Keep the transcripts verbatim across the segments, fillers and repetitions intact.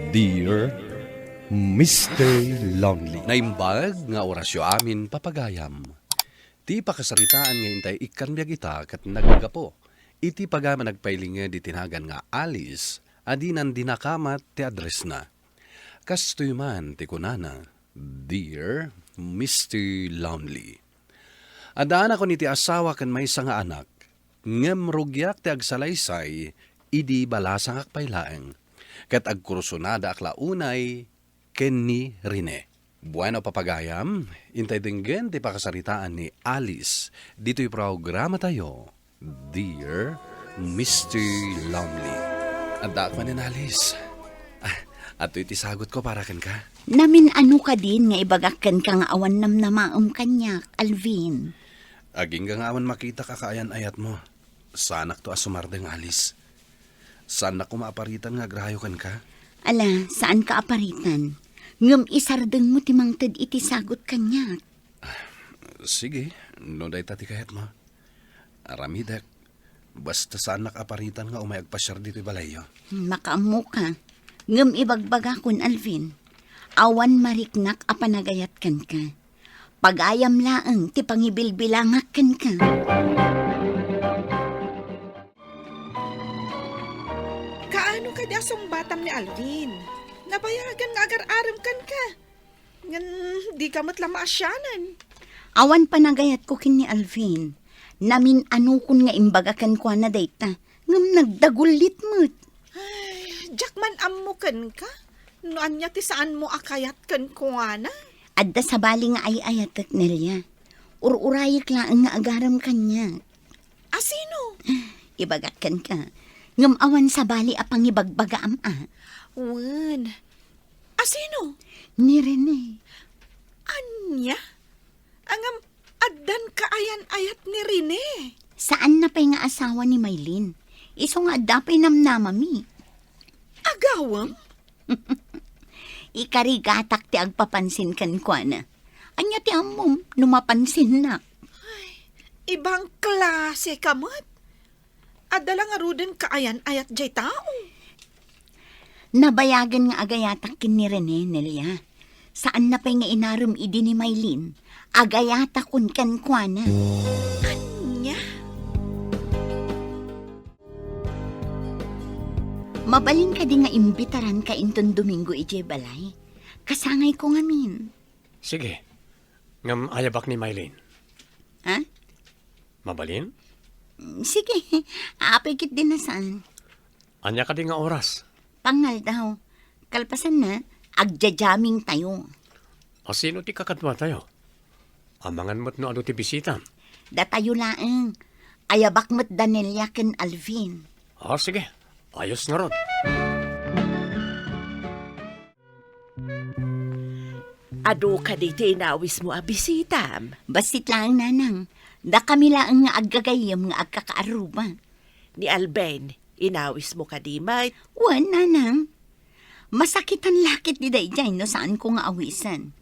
Dear Mister Lonely. Naimbag nga orasyo amin, papagayam. Ti pakasaritaan nga intay ikkan biag ita ket naggapu iti pagayam a nagpailinged iti nagan nga Alice a dinan dinakamat ti addressna. Kastoy man ti kunana, "Dear Mister Lonely." Addaanakon iti asawa ken maysa nga anak, ngem rugiak ti agsalaysay idi balasangak pay laeng, ket agkursunadaak la unay ken ni Rene. Bueno, papagayam, intay denggen ti pakasaritaan ni Alice ditoy programatayo, Dear Mister Lonely. Addaak manen, Alice. Ah, adtoy ti sagutko para kenka. Namin-ano kadin nga ibagak kenka nga awan namnamaem kaniak, Alvin? Agingga nga awan makitak a kaayan-ayatmo. Saanakto a sumardeng, Alice. Saannak koma a paritan nga agrayo kenka. Ala, saanka a paritan. Ngem isardengmo ti mangted iti sagut kaniak. Sige, no dayta ti kayatmo. Aramidek. Basta saannak a paritan nga umay agpasiar ditoy balayyo. Makaammoka. Ngem ibagbagakon, Alvin, awan mariknak a panagayat kenka. Pagayam laeng ti pangibilbilangak kenka. Kaano kadi a sungbatam ni Alvin? Nabayagan nga agar-arem kenka. Ngem dika met la maasianan. Awan panagayatko ken ni Alvin. Namin-anokon nga imbaga kenkuana dayta, ngem nagdagullit met. Ay, diak man ammo kenka. No ania ti saanmo a kayat kenkuana? Adda sabali nga ay-ayatek, Nelia. Ur-urayek laeng nga agarem kaniak. A sino? Ibagak kenka. Ngem awan sabali a pangibagbagaam a. Wen. A sino? Ni Rene. Ania? Ngem addan kaayan-ayat ni Rene? Saanna pay nga asawa ni Maylin. Isu nga adda pay namnamami. Agawem? Ikarigatak ti agpapansin kenkuana. Ania ti ammom no mapansinnak? Ay, ibang klaseka met. Adda la ngaruden kaayan-ayat jay tao. Nabayagen nga agayatak ken ni Rene, Nelia. Saanna pay nga inarem idi ni Maylin. Agayatakon kenkuana. Ania? Mabalin kadi nga imbitaranka inton Domingo idiay balay? Kasangayko ngamin. Sige. Ngem ayabak ni Maylin. Ha? Mabalin? Sige. Apay ketdi a saan. Ania kadi nga oras? Pangngaldaw. Kalpasanna, agja-jamming tayo. A sino ti kakaduatayo? Amangan met no adu ti bisita. Datayo laeng. Ayabak met da Nelia ken Alvin. Ah, sige. Ayos ngarud. Adu kadi ti inawismo a bisitam? Bassit laeng, Nanang. Dakami laeng nga aggagayyem nga agkakaarruba. Ni Alvin, inawismo kadi met? Wen, Nanang. Masakitan la ketdi daydiay no saanko nga awisen.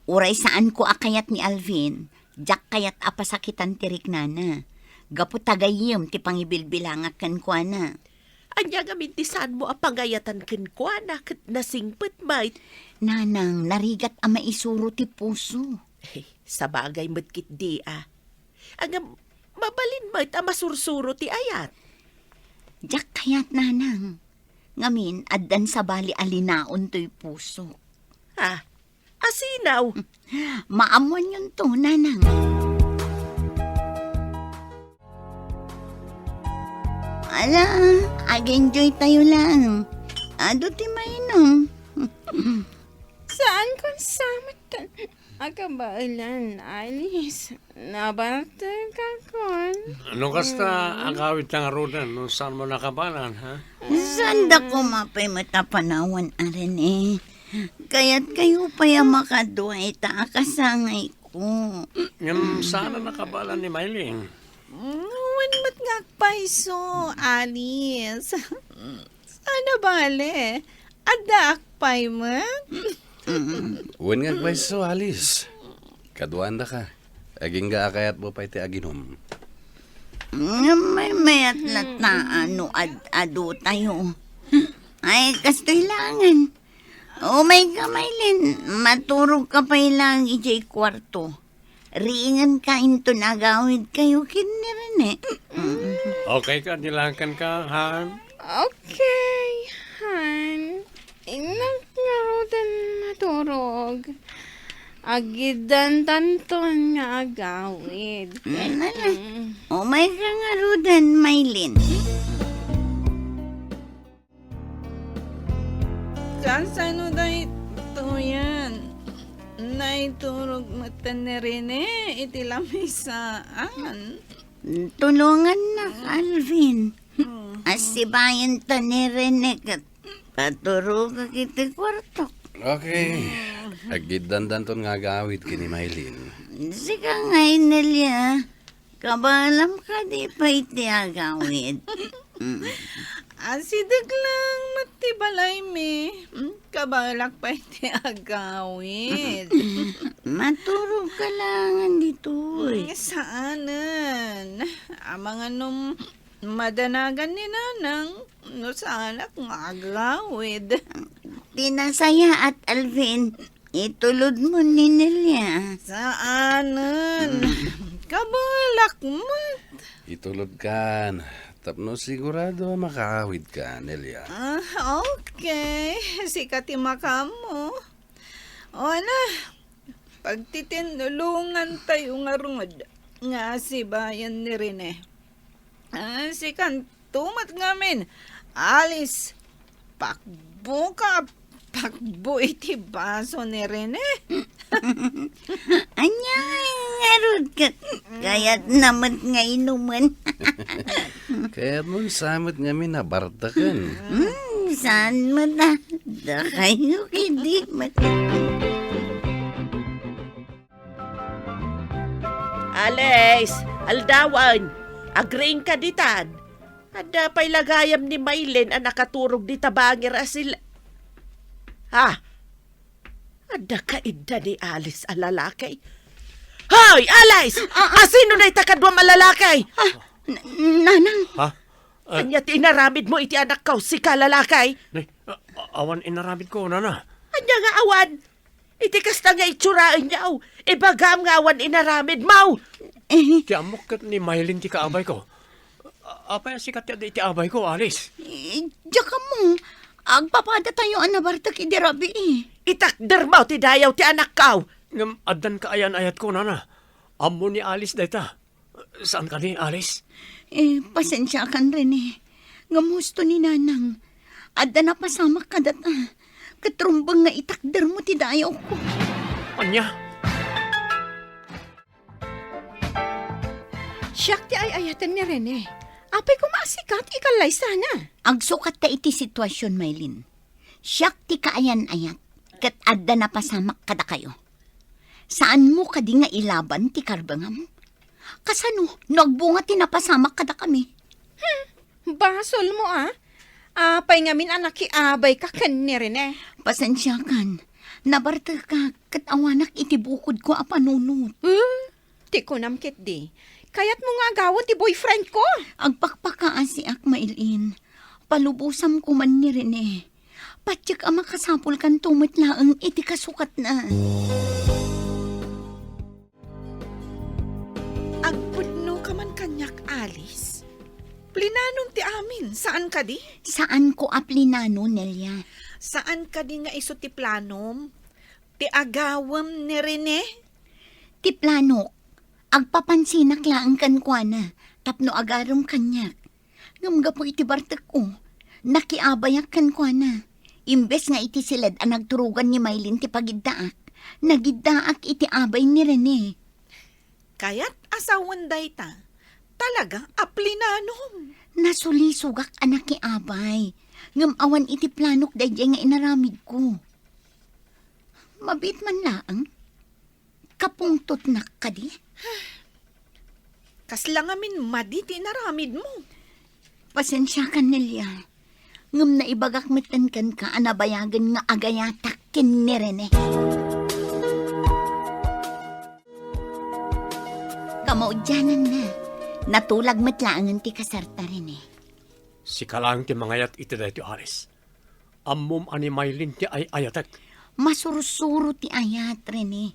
Uray saanko a kayat ni Alvin, diak kayat a pasakitan ti riknana. Gapu ta gayyem ti pangibilbilangak kenkuana. Ania ngamin ti saanmo a pagayatan kenkuana ket nasingpet met? Nanang, narigat a maisuro ti puso. Eh, sabagay met ketdi a. Ngem, mabalin met a masursuro ti ayat. Diak kayat, Nanang. Ngamin, addan sabali a linaon toy puso. Ha? Asinaw? Maammoanyonto, Nanang. Ala, ag-enjoy tayo lang. Adu ti mainom. Saan kon samet a kabaelan, Alice? Nabartek ka kon? No kasta, agawid ta ngaruden no saanmo nakabaelan, ha? Saan da koma pay met a panawan a Rene? Kayat kayo pay a makadua ita a kasangayko. Ngem saan a nakabaelan ni Maylin? Mm, wen met nga agpayso, Alice. Saan a bale, addaak pay met. Wen nga agpayso, Alice. Kaduaandaka. Agingga a kayatmo pay ti aginom. Ngem maymayat latta no ad-adu tayo. Ay, kastoy laengen. Umayka, Maylin. Maturogka pay laeng idiay kuarto. Riingenka inton agawidkayo ken ni Rene. Mm. Okay ka, dilakan ka, Han? Okay, Han. Innak ngaruden maturog. Agiddantanton nga agawid. Mm, ala. Mm. Umayka ngaruden, Maylin. Kasano daytoyen? Naiturog metten ni Rene iti lamisaan. Tulongannak, Alvin. Hmm. Asibayenta ni Rene ket paturogak iti kuartok. Okay. Agiddandanton nga agawid ken ni Maylin. Sika ngay, Nelia. Kabaelam kadi pay ti agawid? Mm. Asideg laeng met ti balaymi. Mm, kabaelak pay ti agawid. Maturogka laengen ditoy. Mm, saanen. Amangan no madanagan ni Nanang no saanak nga agawid. Ti nasayaat, Alvin. Itulodmo ni Nelia. Saanen. Mm. Kabaelak met. Itulodkan. Tapno sigurado a makaawidka, Nelia. Ah, okay. Sika ti makaammo. O na, pagtitinulongantayo ngarud nga asibayan ni Rene. Ah, sikanto met ngamin, Alice, pakboka, pakbo iti baso ni Rene. Ania ngay ngarud ket kayatna met nga inumen? Kayatmon sa met ngamin a barteken. Hmm, saan met a? Dakayo kadi met. Alice, aldawen, agriingka ditan. Adda pay la gayam ni Maylin a nakaturog dita bangir a sil-, ha? Adda kaidda ni Alice a lalaki? Hoy, Alice! Ah, ah. Asino dayta kaduam a lalaki? Ah, n-, nanang. Ha? Eh. Ania ti inaramidmo iti anakko, sika lalaki? Nay, a-, a-, awan inaramidko, nana. Ania nga awan? Iti kasta nga itsuraenyo, ibagam nga awan inaramidmo. Eh. Ti ammok ket ni Maylin ti kaabayko. A-, apay a sika ti adda iti abayko, Alice? Eh, diak ammo. Agpapadatayo a nabartek idi rabii. Itakdermo ti dayaw ti anakko. Ngem addan kaayan-ayatko, nana. Ammo ni Alice dayta. Saan kadi, Alice? Eh, pasensiakan, Rene. Ngem husto ni Nanang. Adda napasamak kadata. Ket rumbeng nga itakdermo ti dayawko. Ania? Siak ti ay-ayaten ni Rene. Apay koma a sika ti ikallaysana? Agsukatta iti situasion, Maylin. Siak ti kaayan-ayat, ket adda napasamak kadakayo. Saanmo kadi nga ilaban ti karbengam? Kasano no agbunga ti napasamak kadakami? Hmm, basolmo a. Apay ngamin a nakiabayka ken ni Rene? Pasensiakan. Nabartekak ket awanak iti bukodko a panunot. Hmm? Ti kunam ketdi, kayatmo nga agawen ti boyfriendko? Agpakpakaasiak, Maylin. Palubosam koman ni Rene. Patiek a makasapulkanto met laeng iti kasukatna. Agpudnoka man kaniak, Alice. Plinanom ti amin, saan kadi? Saanko a plinano, Nelia. Saan kadi nga isu ti planom? Ti agawem ni Rene? Ti planok, agpapansinak laeng kenkuana tapno agarem kaniak. Ngem gapu iti bartekko, nakiabayak kenkuana. Imbes nga iti siled a nagturogan ni Maylin ti pagiddaak, nagiddaak iti abay ni Rene. Kayat a sawen dayta, talaga a plinanom. Nasulisogak a nakiabay, ngem awan iti planok daydiay nga inaramidko. Mabiit man laeng? Kapungtotnak kadi? Kasla ngamin madi ti inaramidmo. Pasensiakan, Nelia. Ngem naibagak metten kenka a nabayagen nga agayatak ken ni Rene. Kamaudiananna, natulag met laengen ti kasarta, Rene. Sika laeng ti mangayat iti daytoy, Alice. Ammom a ni Maylin ti ay-ayatek. Masursuro ti ayat, Rene.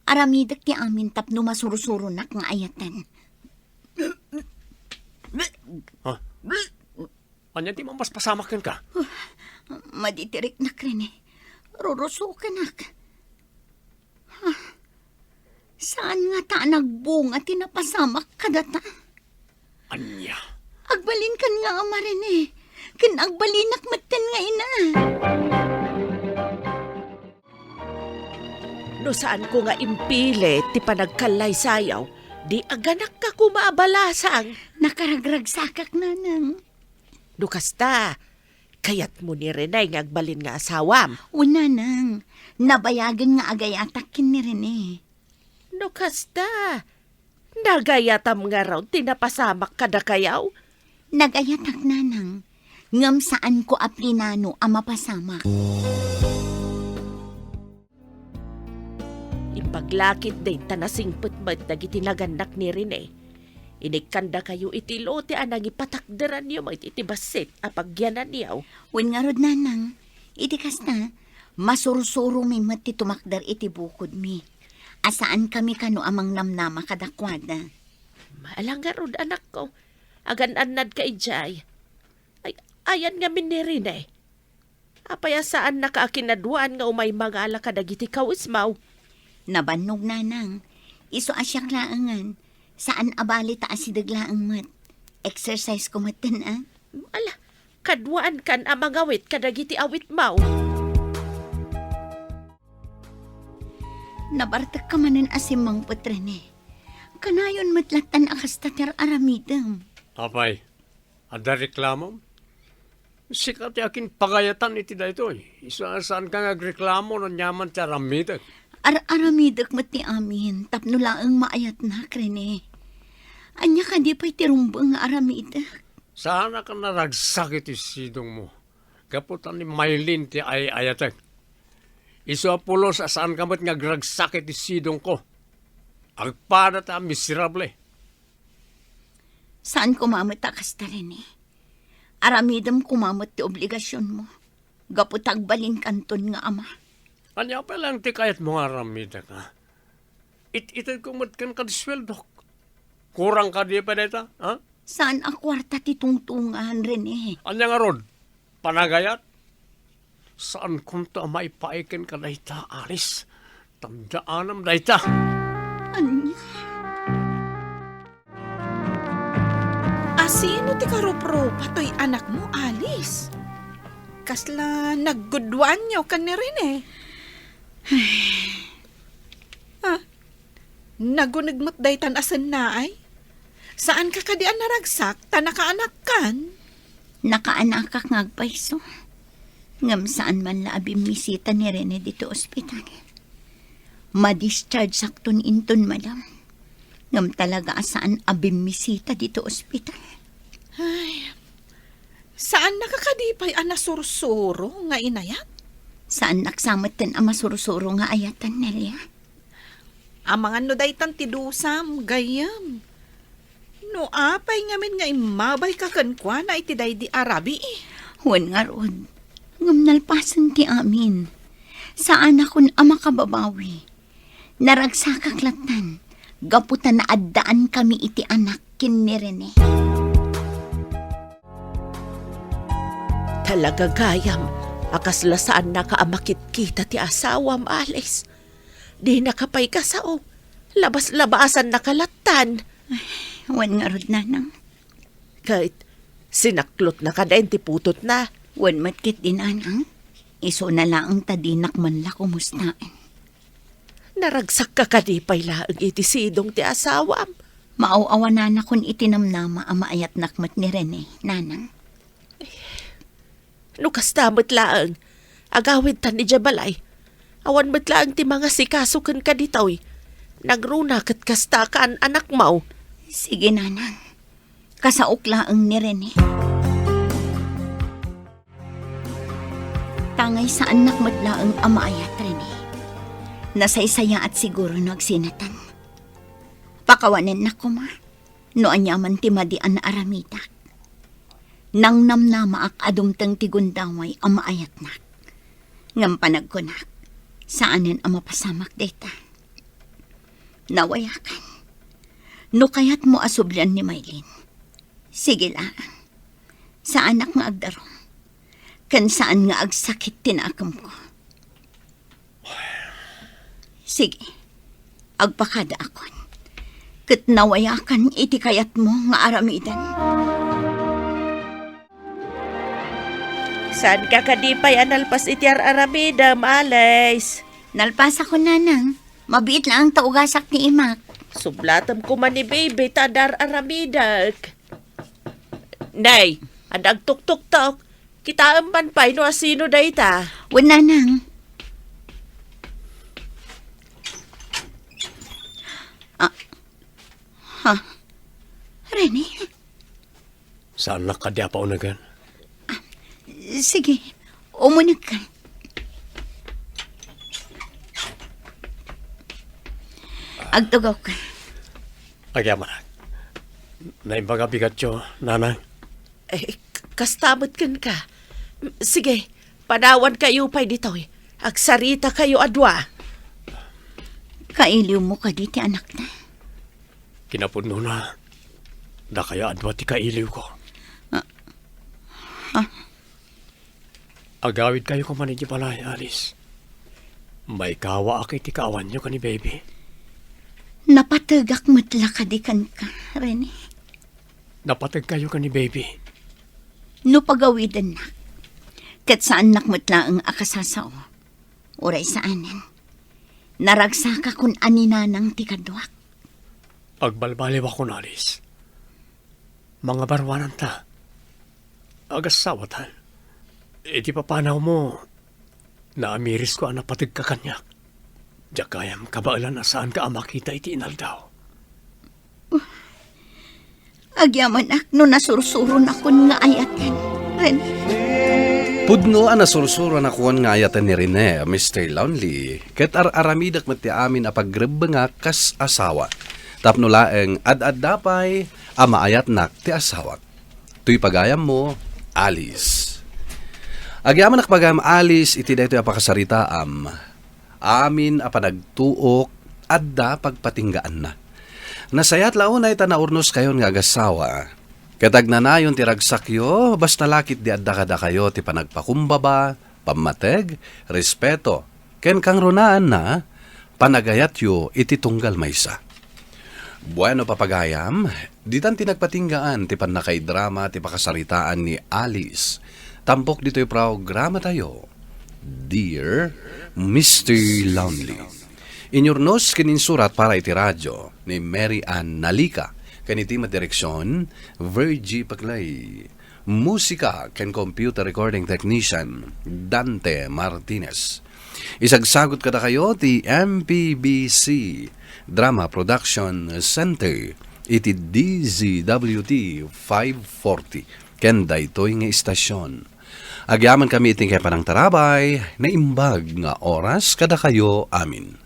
Aramidek ti amin tapno masursuronak nga ayaten. Ha? Ania ti mamaspasamak kenka? Madi ti riknak, Rene. Rurusokenak. Ha? Saan ngata a nagbunga ti napasamak kadata? Ania? Agbalinkan nga ama, Rene. Ken agbalinak metten nga ina. No saanko nga impilit ti panagkallaysayaw, di aganakka koma a balasang. Nakaragragsakak, Nanang. No kasta, kayatmo ni Rene nga agbalin nga asawam? Wen, Nanang. Nabayagen nga agayatak ken ni Rene. No kasta, nagayatam ngarud ti napasamak kadakayaw? Nagayatak, Nanang. Ngem saanko a plinano a mapasamak. Impaglakit din ta nasingpet met dagiti nagannak ni Rene. Inikkandakayo iti lote a nangipatakderanyo met iti bassit a pagyananyo. Wen ngarud, Nanang, iti kasta, masursuromi met ti tumakder iti bukodmi, a saankami kano a mangnamnama kadakuada. Ala ngarud, anakko, agan-annadka idiay. Ay, ayan ngamin ni Rene. Apay a saannaka a kinaduaan nga umay mangala kadagiti kawismaw? Nabannog, Nanang. Isu a siak laengen, saan a bali ta asideg laeng met. Exercise ko metten, a. Ala, kaduaankan a mangawit kadagiti awitmaw. Nabartekka manen a simmangpet, Rene. Kanayon met lattan a kasta ti ar-aramidem. Apay, adda reklamom? Sika ti akinpagayatan iti daytoy. Isu a saanka nga agreklamo no aniaman ti aramidek. Ar-aramidek met ti amin, tapno laeng maayatnak, Rene. Ania kadi pay ti rumbeng nga aramidek? Saanak a naragsak iti sidongmo. Gapu ta ni Maylin ti ay-ayatek. Isu a pulos a saanka met nga agragsak iti sidongko. Agpada ta miserable. Saan koma met a kasta, Rene. Aramidem koma met ti obligasionmo. Gapu ta agbalinkanton nga ama. Ania pay laeng ti kayatmo nga aramidek, ha? It-itedko met kenka ti sueldok. Kurang kadi pay dayta, ha? Saan a kuarta ti tungtungan, Rene. Ania ngarud? Panagayat? Saankonto a maipaay kenka dayta, Alice. Tandaanam dayta. Ania? Asino ti karuprupa toy anakmo, Alice? Kasla naggudduaanyo ken ni Rene? Ah, naguneg met daytan a sennaay? Saanka kadi a naragsak ta nakaanakkan? Nakaanakak nga agpayso. Ngem saan man la a bimmisita ni Rene ditoy ospital. Madischargesakton inton malem. Ngem talaga a saan a bimmisita ditoy ospital. Ay, saannaka kadi pay a nasursuro nga inayat? Saannak sa metten a masursuro nga ayatan, Nelia. Amangan no daytan ti dusam, gayyem. No apay ngamin nga immabayka kenkuana iti daydi a rabii? Wen ngarud, ngem nalpasen ti amin. Saanakon a makababawi. Naragsakak lattan, gapu ta naaddaankami iti anak ken ni Rene. Talaga gayam a kasla saannaka a makitkita ti asawam, Alice. Dinaka pay kasao. Labas-labasannaka lattan. Ay, wen ngarud, Nanang. Ket sinaklotna kadi ti putotna? Wen met ketdi, Nanang. Isuna laeng ta dinak man la kumustaen. Naragsakka kadi pay laeng iti sidong ti asawam? Maaw-awananakon iti namnama a maayatnak met ni Rene, Nanang. No kasta met laeng, agawidtan idiay balay. Awan met laeng ti mangasikaso kenka ditoy. Nagruna ket kasta kaan-anakmo. Sige, Nanang. Kasaok laeng ni Rene. Tangay saannak met laeng a maayat, Rene. Nasaysayaat siguro no agsinatan. Pakawanennak koma no aniaman ti madi a naaramidak. Nangnamnamaak a dumteng ti gundaway a maayatnak. Ngem panagkunak, saanen a mapasamak dayta. Nawayakan. No kayatmo a sublian ni Maylin, sige laeng. Saanak nga agdarum. Ken saan nga agsakit ti nakemko. Sige, agpakadaakon. Ket nawayakan iti kayatmo nga aramiden. Saanka kadi pay a nalpas iti ar-aramidem, Alice? Nalpasakon, nanang. Mabiit laeng ta ugasak ti imak. Sublatem koma ni baby ta adda ar-aramidek. Nay, adda agtuktuktok. Kitaem man pay no asino dayta. Wen, nanang. Ah, ha? Rene? Saannak kadi a paunegen? Sige, umunegka. Agtugawka. Agyamanak. Naimbag a bigatyo, nanang. Eh, k-, kasta met kenka. Sige, panawankayo pay ditoy. Agsaritakayo a dua. Kailiwmo kadi ti anakta? Kinapudnona, dakayo a dua ti kailiwko. Ah, ah. Agawidkayo koma idiay balay, Alice. Maikawaak iti kaawanyo ken ni baby. Napategak met la kadi kenka, Rene? Napategkayo ken ni baby. No pagawidennak, ket saannak met laeng a kasasao. Uray saanen. Naragsakakon a ni nanang ti kaduak. Agbalbaliwakon, Alice. Mangabaruananta. Agassawatan. Iti papanawmo, naamirisko a napategka kaniak. Diak gayam kabaelan a saanka a makita iti inaldaw. Agyamanak no nasursuronakon nga ayaten, Rene. Pudno a nasursuronakon nga ayaten ni Rene, Mister Lonely, ket ar-aramidek met ti amin a pagrebbengak kas asawa. Tapno laeng ad-adda pay a maayatnak ti asawak. Toy pagayammo, Alice. Agyamanak pagayam, Alice, iti daytoy a pakasaritaam. Amin a panagtuok, adda pagpatinggaanna. Nasayaat la unay ta naurnoskayon nga agassawa. Ket agnanayon ti ragsakyo, basta la ketdi adda kadakayo ti panagpakumbaba, pammateg, respeto, ken kangrunaanna, panagayatyo iti tunggal maysa. Bueno, papagayam, ditan ti nagpatinggaan ti pannakaidrama ti pakasaritaan ni Alice. Tampok ditoy programatayo, Dear Mister Lonely. Inurnos ken insurat para iti radio ni Mary Ann Nalica, ken iti madireksion, Virgie Paclay. Musika ken computer recording technician, Dante Martinez. Isagsagut kadakayo ti M P B C Drama Production Center iti D Z W T five forty ken daytoy nga istasyon. Agyamankami iti panangtarabay, naimbag nga oras kadakayo amin.